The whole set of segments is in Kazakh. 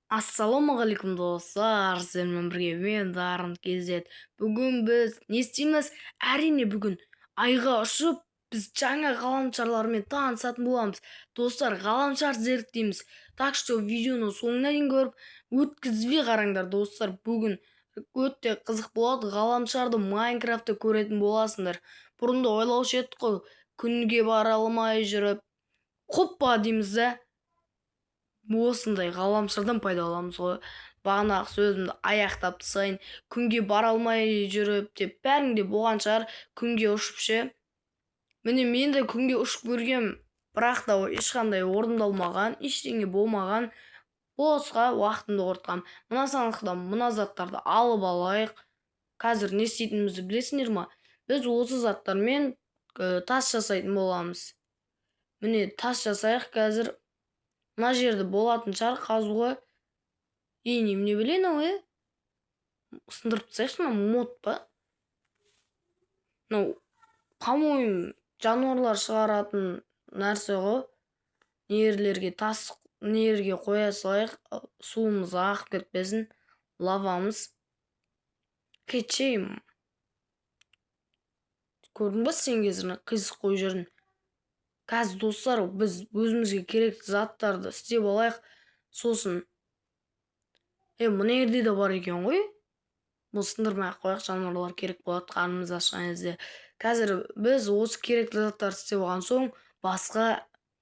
Ассалаумағалейкум, достар! Сіздермен бірге мен, Дарын KZ. Бүгін біз не істейміз? Әрине, бүгін айға ұшып, біз жаңа ғаламшарлармен танысатын боламыз. Достар, ғаламшар зерттейміз. Так что видеоны соңына дейін көріп, өткізбей қараңдар, достар. Бүгін өте қызық болады. Ғаламшарды Майнкрафтта көретін боласыңдар. Бұрында ойлаушы едік қой, күнге бара алмай жүріп, хоппа дейміз да, осындай ғаламшардан пайда аламыз ғой. Бағанағы сөзімді аяқтап тастайын. Күнге бара алмай жүріп деп бәріңде болған шығар, күнге ұшып ше. Міне, мен де күнге ұшып көргем, бірақ та ешқандай орындалмаған, ештеңе болмаған, босқа уақытымды құртқам. Мына сандықтан мына заттарды алып алайық. Қазір не істейтінімізді білесіңдер ма? Біз осы заттармен тас жасайтын боламыз. Міне, тас жасайық қазір. Мына жерді болатын шығар қазуға. Ей, немене біле мынау, е? Сындырып тастайықшы. Мынау мод па мынау? По-моему, жануарлар шығаратын нәрсе ғой. Нерлерге тас нерге қоя салайық, суымыз ағып кетпесін, лавамыз. Кетші, көрдің ба сен? Қазір қисық қойып жүрдің. Қазір, достар, біз өзімізге керекті заттарды істеп алайық. Сосын, е, мына жерде де бар екен ғой. Бұл сындырмай ақ қояйық, жануарлар керек болады қарнымыз ашқан кезде. Қазір біз осы керекті заттарды істеп алған соң, басқа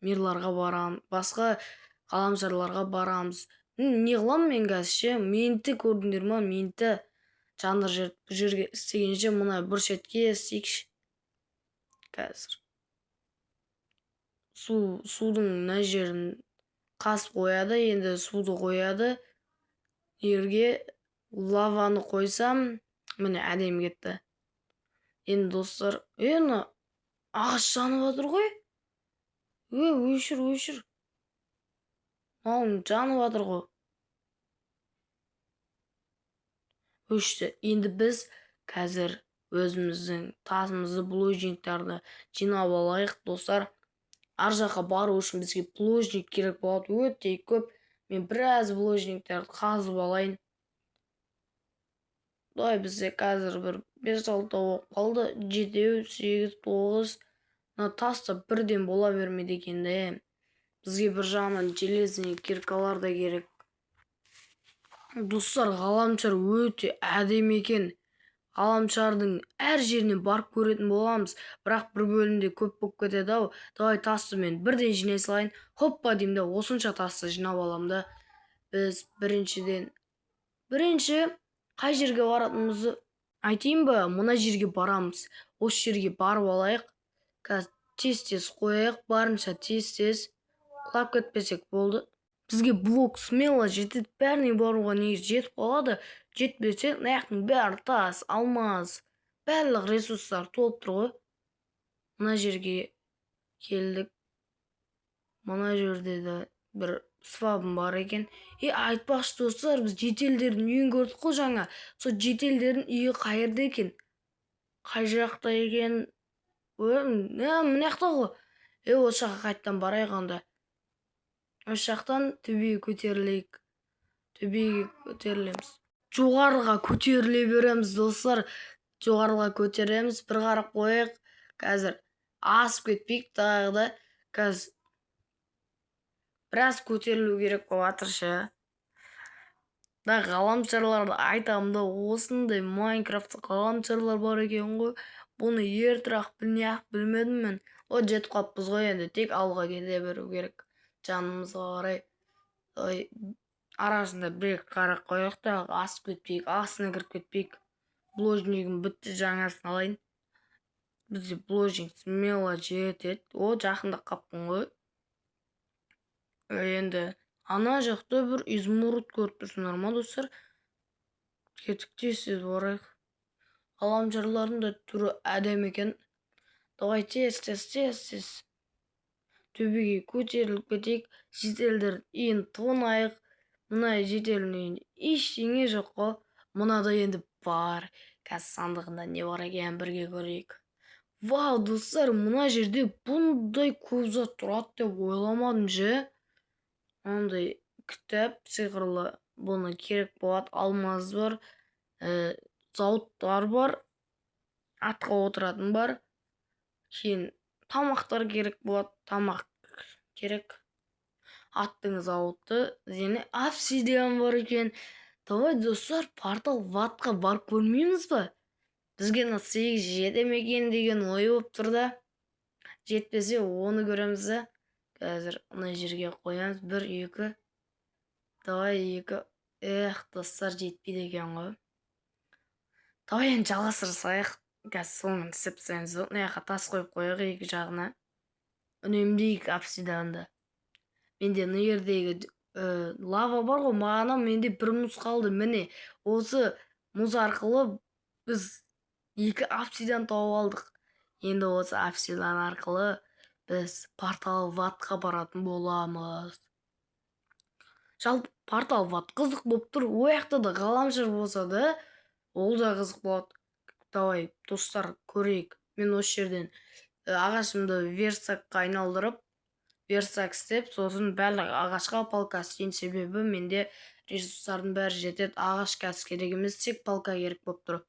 мирларға барамыз, басқа ғаламшарларға барамыз. Не қыламын мен қазір ше? Менті көрдіңдер ма? Менті жандырып жіберді. Бұл жерге істегенше, мына бір шетке істейікші. Қазір су, судың мына жерін қазып қояды. Енді суды қояды жерге, лаваны қойсам, міне, әдемі кетті. Енді, достар, е, мына ағаш жанып жатыр ғой. Е, өшір, өшір, мынауың жанып жатыр ғой. Өшті. Енді біз қазір өзіміздің тасымызды, булыжниктарды жинап алайық, достар. Ар жаққа бару үшін бізге булыжник керек болады өте көп. Мен біраз булыжниктерді қазып алайын. Давай, бізде қазір бір бес алтау болып қалды, жетеу, сегіз, тоғыз. Мына тас та бірден бола бермейді екен де. Бізге бір жағынан железный киркалар да керек. Достар, ғаламшар өте әдемі екен. Ғаламшардың әр жеріне барып көретін боламыз, бірақ бір бөлімде көп болып кетеді ау. Давай, тасты мен бірден жинай салайын. Хоппа деймін да, осынша тасты жинап аламын да. Біз біріншіден, бірінші қай жерге баратынымызды айтайын ба? Мына жерге барамыз. Осы жерге барып алайық. Қазір тез тез қояйық, барынша тез тез, құлап кетпесек болды. Бізге блок смело жетеді бәріне баруға, негізі жетіп қалады. Жетпесе, мына жақтың бәрі тас, алмаз, барлық ресурстар толып тұр ғой. Мына жерге келдік. Мына жерде де бір спавн бар екен. Е, айтпақшы, достар, біз жительдердің үйін көрдік қой жаңа. Сол жительдердің үйі қай жерде екен, қай жақта екен? Мына жақта ғой. Е, осы жаққа қайтадан барайық онда. Осы жақтан төбеге көтерілейік. Төбеге көтерілеміз, жоғарыға көтеріле береміз, достар. Жоғарыға көтереміз. Бір қарап қояйық, қазір асып кетпейік тағы да. Қазір біраз көтерілу керек болып жатыр ше. Да, ғаламшарларды айтамын да, осындай Майнкрафтта ғаламшарлар бар екен ғой. Бұны ертерек неғып білмедім мен? О, жетіп қалыппыз ғой. Енді тек алға кете беру керек, жанымызға қарай. Ой, арасында бір екі қарап қояйық та, асып кетпейік, астына кіріп кетпейік. Булыжнигім бітті, жаңасын алайын. Бізде булыжник смело жетеді. О, жақындап қалыппын ғой. Енді ана жақта бір изумруд көріп тұрсыңдар ма, достар? Кеттік, тез тез барайық. Ғаламшарлардың да түрі әдемі екен. Давай, тез тез, тез тез төбеге көтеріліп кетейік. Жительдердің үйін тонайық. Мына жительдің үйінде ештеңе жоқ қой. Мынада енді бар. Қазір сандығында не бар екенін бірге көрейік. Вау, достар, мына жерде бұндай көп зат тұрады деп ойламадым ше. Андай Кітап сиқырлы, бұны керек болады. Алмаз бар, зауыттар бар, атқа отыратын бар. Кейін тамақтар керек болады, тамақ керек. Аттың зауыты және обсидиан бар екен. Давай, достар, портал в адқа барып көрмейміз ба? Бізге мына 8 жете ме екен деген ой болып тұр да. Жетпесе, оны көреміз да. Қазір мына жерге қоямыз. Бір, екі, давай, екі. Эх, достар, жетпейді екен ғой. Давай, енді жалғастыра салайық. Қазір соңын істеп тастаймыз. Мына жаққа тас қойып қояйық екі жағына. Үнемдейік обсидианды. Менде мына жердегі лава бар ғой, мағана менде бір мұз қалды. Міне, осы мұз арқылы біз екі обсидиан тауып алдық. Енді осы обсидиан арқылы біз портал в адқа баратын боламыз. Жалпы, портал в ад қызық болып тұр. Ол жақта да ғаламшар болса да, ол да қызық болады. Давай, достар, көрейік. Мен осы жерден ағашымды верстакқа айналдырып, верстак істеп, сосын барлық ағашқа палка істейін. Себебі менде ресурстардың бәрі жетеді. Ағаш қазір керек емес, тек палка керек болып тұр.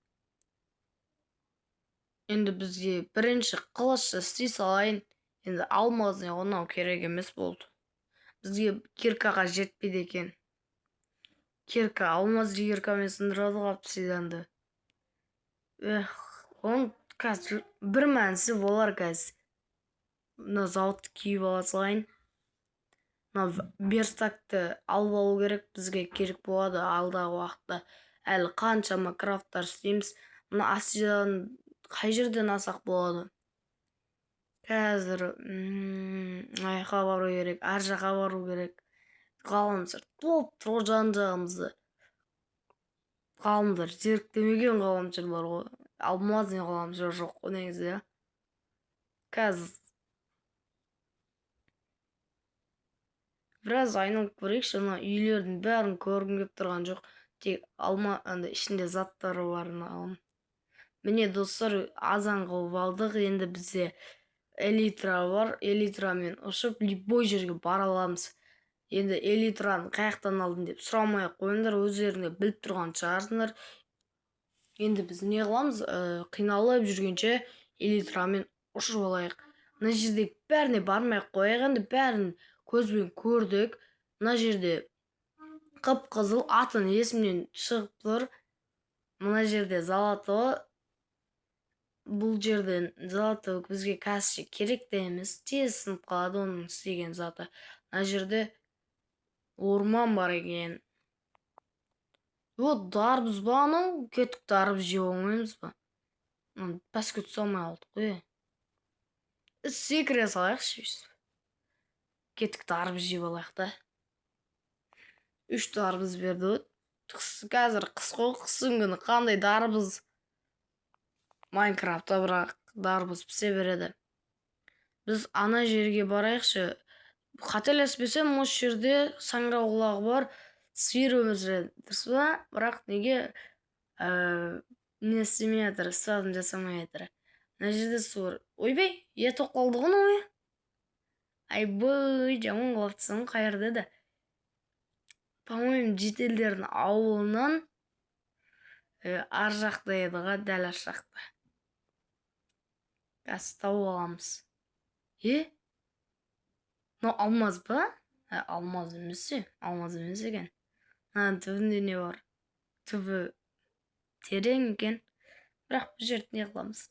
Енді бізге бірінші қылыш істей салайын. Енді алмазный онау керек емес болды. Бізге киркаға жетпейді екен. Кирка, алмаз киркамен сындырады ғой обсидианды. Эх, оның қазір бір мәнісі болар. Қазір мына зауытты киіп ала салайын. Мына верстакты алып алу керек, бізге керек болады алдағы уақытта. Әлі қаншама крафттар істейміз. Мына обсидиан қай жерден алсақ болады? Қазір мына жаққа бару керек, ар жаққа бару керек. Ғаламшар толып тұр ғой жан жағымызда. Ғалымдар зерттемеген ғаламшар бар ғой, алмазный ғаламшар жоқ қой негізі, иә. Қазір біраз айналып көрейікші. Мына үйлердің бәрін көргім келіп тұрған жоқ, тек алма андай ішінде заттары барын аламын. Міне, достар, азан қылып алдық. Енді бізде элитра бар. Элитрамен ұшып, любой жерге бара аламыз. Енді элитраны қай жақтан алдың деп сұрамай ақ қойыңдар, өздерің де біліп тұрған шығарсыңдар. Енді біз не қыламыз? Қиналып жүргенше, элитрамен ұшып алайық. Мына жерде бәріне бармай ақ қояйық, енді бәрін көзбен көрдік. Мына жерде қып қызыл, атын есімнен шығып тұр. Мына жерде золотой. Бұл жерден золотой бізге қазірше керек те емес, тез сынып қалады оның істеген заты. Мына жерде орман бар екен. Вот, дарбыз ба анау? Кеттік, дарбыз жеп алмаймыз ба? Пәске түсе алмай қалдық қой. Секіре салайықшы өйстіп. Кеттік, дарбыз жеп алайық та. Үш дарбыз берді ғой. Қазір қыс қой, қыстың күні қандай дарбыз? Майнкрафтта бірақ дарбыз пісе береді. Біз ана жерге барайықшы. Қателеспесем, осы жерде саңырауқұлағы бар сиыр өмір сүреді, дұрыс па? Бірақ неге не істемей жатыр, спавн жасамай жатыр? Мына жерде су бар. Ойбай, е, тоқ қалды ғой мынау. Айбай, жаман қылып тұрсың. Қай жерде еді? По-моему, жительдердің ауылынан ар жақта еді ғой, дәл ар жақта. Қазір тауып аламыз. Е, мынау алмаз ба? Ә, алмаз емес те, алмаз емес екен. Мынаның түбінде не бар? Түбі терең екен. Бірақ бұл жерде не қыламыз?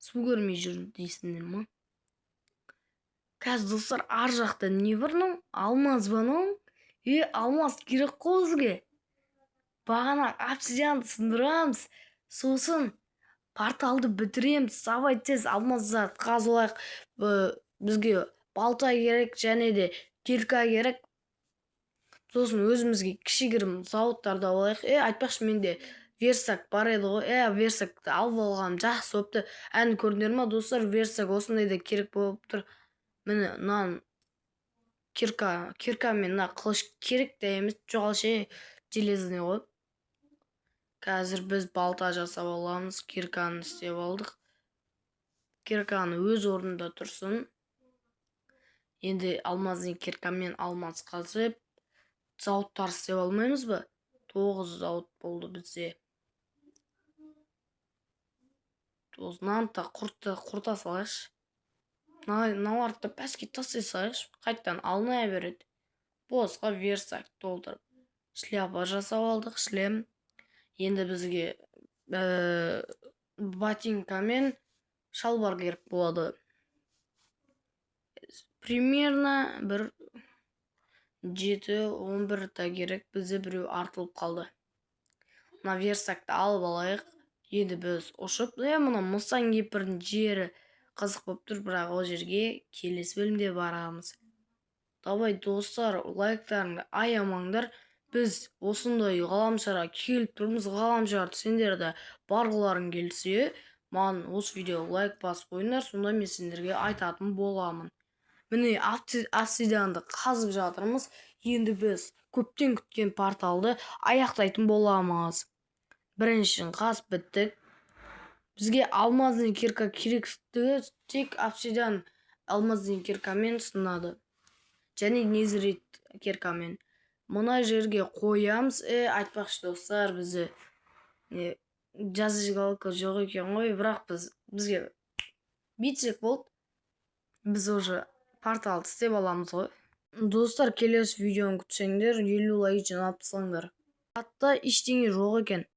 Су көрмей жүр дейсіңдер ма? Қазір, достар, ар жақта не бар? Мынау алмаз ба мынау? Е, алмаз керек қой бізге. Бағана обсидианды сындырамыз, сосын порталды бітіреміз. Давай, тез алмаздарды қазып алайық. Бізге балта керек және де кирка керек. Сосын өзімізге кішігірім зауыттарды алайық. Е, айтпақшы, менде верстак бар еді ғой. Е, верстакты алып алғаным жақсы болыпты. Әні, көрдіңдер ма, достар, верстак осындай да керек болып тұр. Міне, мынаны кирка, кирка мен мына қылыш керек те емес. Жоғалшы, железный ғой. Қазір біз балта жасап аламыз. Кирканы істеп алдық. Кирканы өз орнында тұрсын. Енді алмазный киркамен алмаз қазып Зауыттар істеп алмаймыз ба? Тоғыз зауыт болды бізде. Тоғыз. Мынаны да құрта салайықшы. Мыналарды да пәске тастай салайықшы, қайтадан алына береді. Босқа верстак толтырып, шляпа жасап алдық, шлем. Енді бізге ботинка мен шалбар керек болады. Примерно бір 7, 11 та керек. Бізде біреу артылып қалды. Мына верстакты алып алайық. Енді біз ұшып, мына Мыстан кемпірдің жері қызық болып тұр, бірақ ол жерге келесі бөлімде барамыз. Давай, достар, лайктарыңды аямаңдар. Біз осындай ғаламшарға келіп тұрмыз. Ғаламшарды сендер де барғыларың келсе, маған осы видеоға лайк басып қойыңдар, сонда мен сендерге айтатын боламын. Міне, обсидианды қазып жатырмыз. Енді біз көптен күткен порталды аяқтайтын боламыз. Біріншісін қазып біттік. Бізге алмазный кирка керектігі тек обсидиан алмазный киркамен сынады және незерит киркамен. Мына жерге қоямыз. Айтпақшы, достар, бізде не, зажигалка жоқ екен ғой, бірақ бізге бүйтсек болды, біз уже порталды істеп аламыз ғой. Достар, келесі видеоны күтсеңдер, 50 лайк жинап тастаңдар. Атта ештеңе жоқ екен.